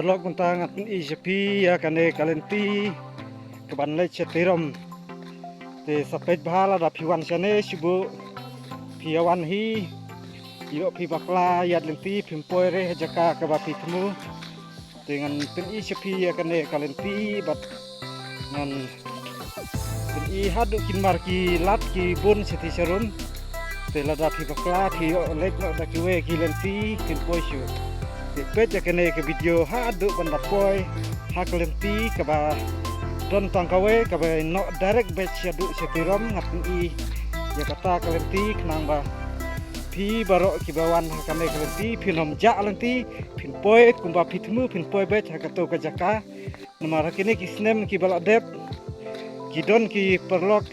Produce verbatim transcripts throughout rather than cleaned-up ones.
Vlog mynta ngan pyni sha phi ïa kane ka lynti kaban leit sha Tirom. Te sa peit bha lada phi wan shane shuh, phi ïa wan hi, ïoh phi bakla ïaid lynti phim poi re ha jaka kaba phi thmu. Te ngan pyni sha phi ïa kane ka lynti bad ngan pyni haduh kin mar ki lad ki bun sha ti sha rum. Te lada phi bakla phi ïoh leit noh da kiwei ki lynti phin poi shuh. Te peit ïa kane ka video haduh ban da poi ha ka lynti kaba don tang kawei kaba noh direct beit shaduh sha Tirom. Ngan pyni ïa kata ka lynti khnang ba phi baroh kiba wan ha kane ka lynti phin ym jah lynti, phin poi kumba phi thmu phin poi beit ha kato ka jaka. Namar ha kine ki snem kiba la dep ki don ki paralok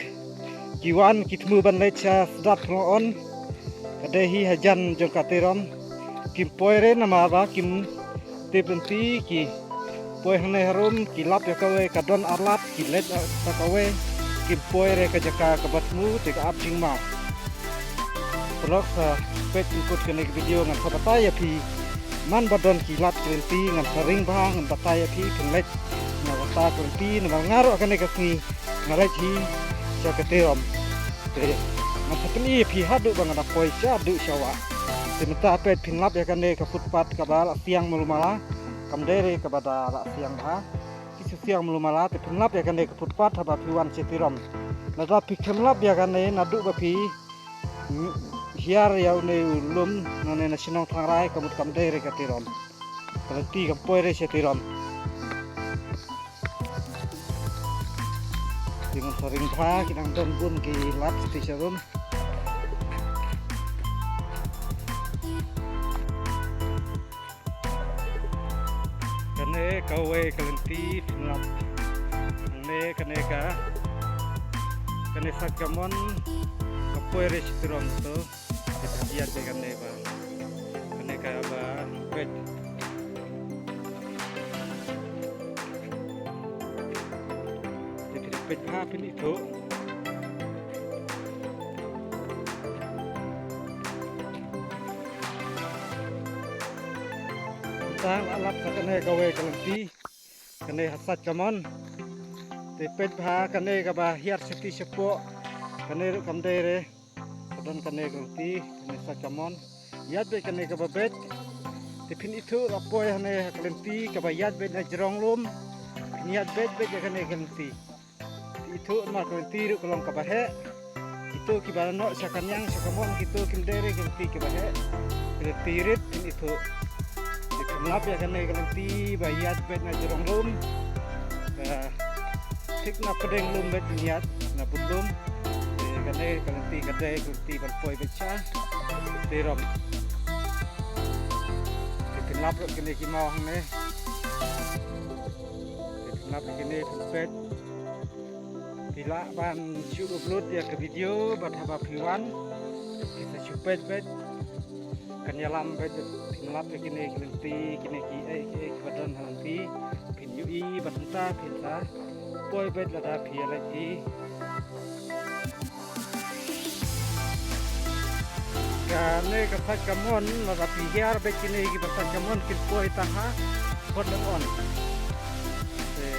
ki wan ki thmu ban leit sha Sdat Phlong-on, ka dei hi hajan jong ka Tirom. Kim poi re namar ba kim tip lynti, ki poi hangne harum ki lap ïa kawei ka don arlap, ki leit ïa kawei, kim poi re ka jaka kaba thmu te ka ap jingma. Paralok sa peit pynkut kane ka video ngan sa batai ïa phi. Man ba don ki lad ki lynti ngan sa ring bha ngan batai ïa phi phin leit na kata ka lynti namar nga ruh kane ka sngi nga leit hi sha ka Tirom. Te ngan sa pyni ïa phi haduh ba ngan da poi shaduh sha wah. Te mynta peit phin lap ïa kane ka footpath kaba la siang malu mala. Kam dei re kaba da la siang bha. Ki shu siang malu mala te phin lap ïa kane ka footpath haba phi wan sha Tirom. Lada phi khlem lap ïa kane naduh ba phi hiar ïa une u lum nane na shnong Thangrai ka mut kam dei re ka Tirom. Ka lynti kam poi re sha Tirom. Te ngan sa ring bha, ki dang don bun ki lad sha ti sha rum. Kane kawei ka lynti phin lap. Kane, kane ka, kane Sait Kamon ka poi re sha Tirom to. Te phin ïa te kane ba, kane kaba peit. Te phin peit bha phin ithuh. Tang la lap sa kane kawei ka lynti. Kane ha Sait Kamon. Te peit bha kane kaba hiar sha ti shapoh. Kane ruh kam dei re. Ka don kane ka lynti, kane Sait Kamon. Ïaid beit kane kaba beit. Te phin ithuh la poi hangne ha ka lynti kaba ïaid beit na jrong lum. Phin ïaid beit beit ïa kane ka lynti. Te ithuh namar ka lynti ruh ka long kaba heh. Kito kiba noh sha Kaniang sha Kamon kito kim dei re ka lynti kaba heh. Ka lynti rit phin ithuh. Te phin lap ïa kane ka lynti ba ïaid beit na jrong lum. Ka thik na pdeng lum beit phin ïaid na bun lum. Te kane ka lynti ka dei ka lynti ban poi beit sha Tirom. Te phin lap ruh kine ki maw hangne. Te phin lap kine phin peit. Phi lah ban shu upload ïa ka video bad haba phi wan phi sa shu peit beit. Kan ïalam beit phin lap ïa kine ki lynti, kine kiei kiei kiba don ha lynti. Phin ïohi bad mynta phin sa poi beit lada phi ïa leit hi. Kane ka Sait Kamon, lada phi hiar beit kine kiba Sait Kamon kin poi tang ha Khondong On. Te,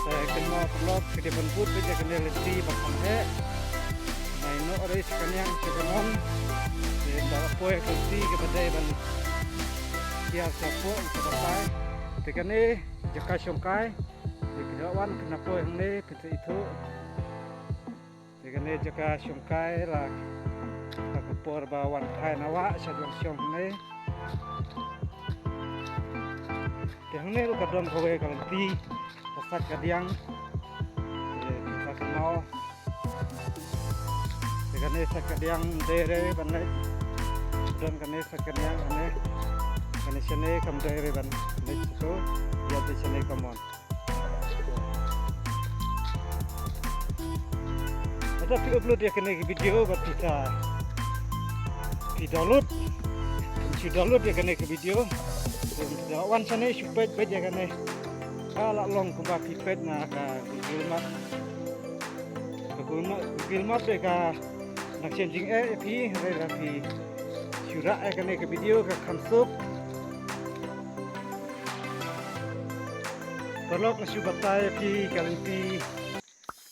te kynmaw paralok, phi dei ban bud beit ïa kane lynti ba kham heh. Nai noh re sha Kaniang sha Kamon. Te da la poi ka lynti kaba dei ban hiar shapoh ka batai. Te kane jaka shongkai. Te phi da wan phin da poi hangne phin sa ithuh. Te kane jaka shongkai la, la ka por ba wan phai na wah sha jong shong hangne. Te hangne ruh ka don kawei ka lynti ka Sait Kadiang. Te ka kynmaw. Te kane Sait Kadiang dei re ban leit. Don kane Sait Kadiang kane. Kane shane kam dei re ban leit shuh. Ïa te shane Kamon. Lada phi upload ïa kane ka video bad phi sa phi download. Phi download ïa kane ka video. Phi wan shane shu peit beit ïa kane. Ka la long kumba phi peit na ka Google Map. Ka Google Map, Google Map de ka nang shem jingeh ïa phi, hynrei lada phi shu rah ïa kane ka video ka kham suk. Paralok, nga shu batai ïa phi ka lynti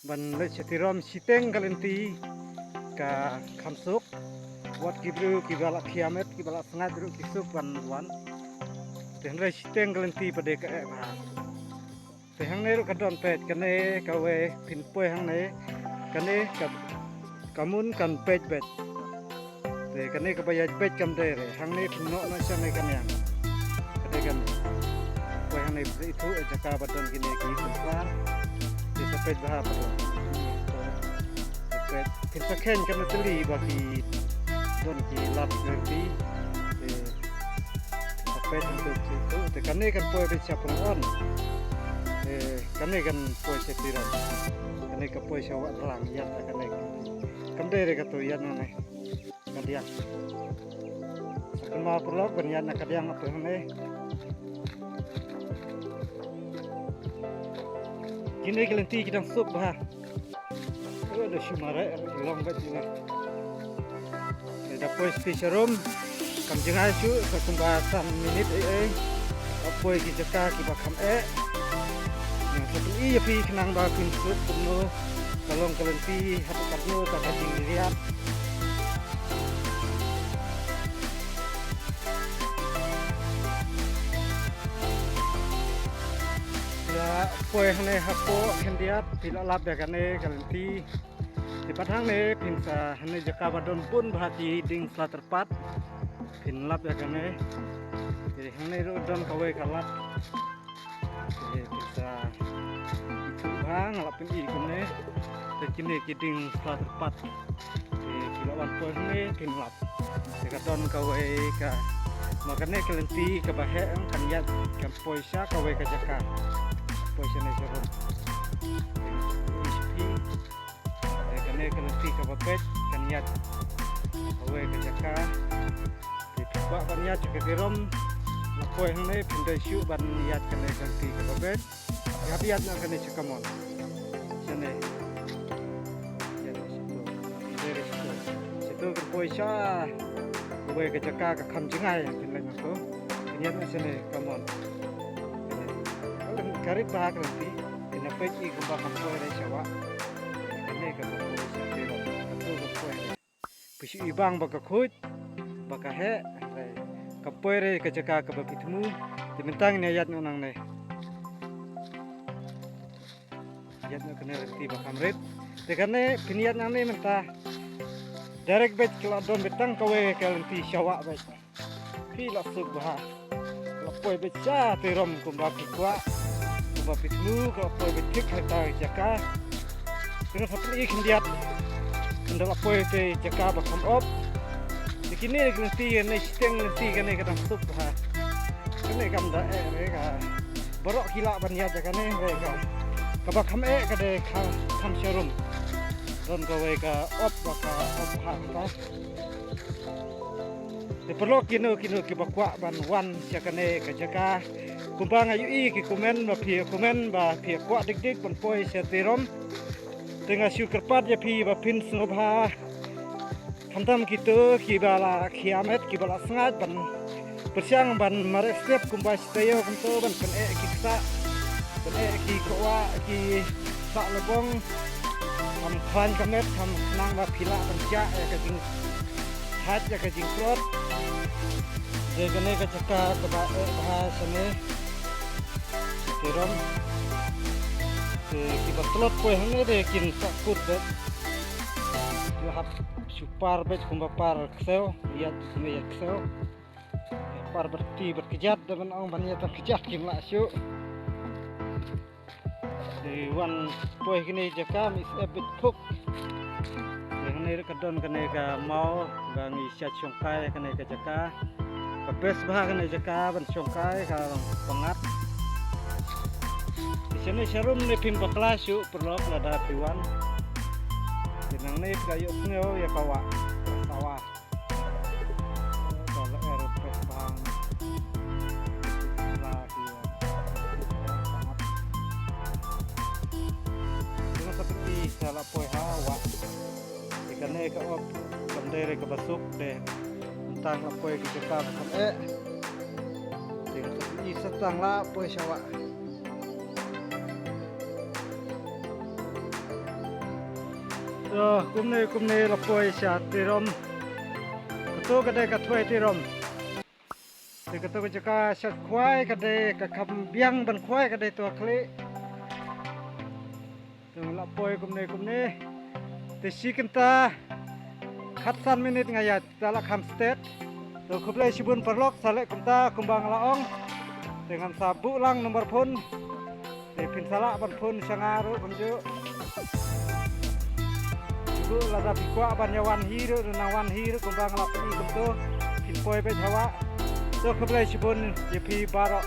ban leit sha Tirom, shiteng ka lynti ka kham suk. Wat ki briew kiba la khia met, kiba la sngaid ruh ki suk ban wan. Te hynrei shiteng ka lynti pat de ka eh bha. Te hangne ruh ka don peit, kane kawei phin poi hangne, kane ka, ka mun kan peit beit. Te kane kaba ïaid beit kam dei re, hangne phin noh noh shane ka niang. Ka dei kane. Poi hangne phin ithuh ïa jaka ba don kine ki sensar. Te sa peit bha ba don. Peit, phin sa kheiñ kane tylli ba ki don ki lap ki rti. Te sa peit hangto ki ithuh. Te kane kan poi beit sha Pyngon. Te kane kan poi sha Tirom. Kane ka poi sha Wah Dlang, ïaid na kane. Kam dei re kato, ïaid na ne. Kadiang. Sa kynmaw paralok ban ïaid na kadiang hapoh hangne. Kine ki lynti ki dang suk bha. Oh, da shu mareh, long beit kine. Te da poi sha Tirom. Kam jngai shuh, sa kumba san minit ei ei. Ka poi ki jaka kiba kham eh. Nga sa pyni ïa phi khnang ba phin suk kumno ka long ka lynti hapoh katno ka jingïaid. La poi hangne hapoh khyndiat, phi la lap ïa kane ka lynti. Te pat hangne phin sa, hangne jaka ba don bun bha ki dieng sla tyrpad. Phin lap ïa kane. Te hangne ruh don kawei ka lad. Te phin sa ithuh bha, nga la pyni kumne. Te kine ki dieng sla tyrpad. Te phi la wan poi hangne phin lap. Te ka don kawei ka, ma kane ka lynti kaba heh kan ïaid kan poi sha kawei ka jaka. Poi shane sharum. Te phi Te kane ka lynti kaba beit kan ïaid kawei ka jaka. Te phi kwah ban ïaid sha ka Tirom, la poi hangne phin dei shuh ban ïaid kane ka lynti kaba beit. Ïa phi ïaid na kane sha kamon. Shane. Ïaid na shato. Dei re shato. Shato kan poi sha kawei ka jaka ka kham jngai, phin leit na to. Phin ïaid na shane kamon. Ka rit bha ka lynti. Phin ïa peit i kumba ka poi re sha Wah. Kane ka poi sha Tirom. Kato ka poi re. Phi shu i bang ba ka khuid, ba ka heh, hynrei ka poi re ka jaka kaba phi thmu. Te mynta ngin ïaid noh nangne. Ïaid noh kane lynti ba kham rit. Te kane phin ïaid nangne mynta. Direct beit ka la don beit tang kawei ka lynti sha Wah beit. Phi la suk bha. La poi beit sha Tirom kumba phi kwah. Kumba phi thmu, ka la poi beit thik ha ka jaka. Kane sa phi khyndiat. Ynda la poi te jaka ba kham op. Te kine ki lynti, ne shiteng lynti kane ka dang suk bha. Kane kam da eh re ka. Baroh ki lah ban ïaid jaka ne re ka. Kaba kham eh ka dei ka kham sharum. Don kawei ka op ba ka op ha ka. Te paralok kino kino kiba kwah ban wan sha kane ka jaka. Kumba nga ïohi ki comment ba phi comment ba phi kwah dik dik ban poi sha Tirom. Te nga shu kyrpad ïa phi ba phin sngewbha. Khamtam kito kiba la khia met kiba la sngaid ban pyrshang ban mareh step kumba shi taïew kumto ban pyneh ki ksah. Pyneh ki kawah ki ksah lbong. Kham khlaiñ ka met, kham khnang ba phi lah ban jah ïa ka jing Hat ïa ka jingtlot. Dei kane ka jaka kaba eh bha shane. Tirom. Te kiba tlot poi hangne de kin sa kut de. Ki hap shu par beit kumba par ksew, ïa kumba ïa ksew. Par bad kti bad kjat de ban ong ban ïa bad kjat kim lah shu. Te wan poi kane jaka mi sep bit phuk. Te kane ka don kane ka maw ba ngi shait shongkai kane ka jaka. Ka best bha kane jaka ban shongkai ka pangat. Te shane sharum ne phim bakla shuh paralok lada phi wan. Te nangne phi la ïohsngew ïa ka wah. Ka wah. Ka la er pes bang. La ki. Nga sa pynti sa la poi ha wah. Te kane ka op kam dei re kaba suk te. Tang la poi ki jaka ba kham eh. Te nga sa pynti sa tang la poi sha wah. To, kumne kumne la poi sha Tirom. Kato ka dei ka thwei Tirom. Te kato ka jaka sha khwai ka dei ka kham biang ban khwai ka dei to khlieh. To la poi kumne kumne. Te shi kynta khatsan minit nga ïaid. Ta la kham stet. To khublei shibun paralok, sa leh kumta kumba nga la ong. Te ngan sa buh lang number phone. Te phin sa lah ban phone sha nga ruh kumjuh. Ruh lada phi kwah ban ïa wan hi ruh, nang wan hi ruh kumba nga la pyni kumto. Phin poi beit ha wah. To khublei shibun ïa phi baroh.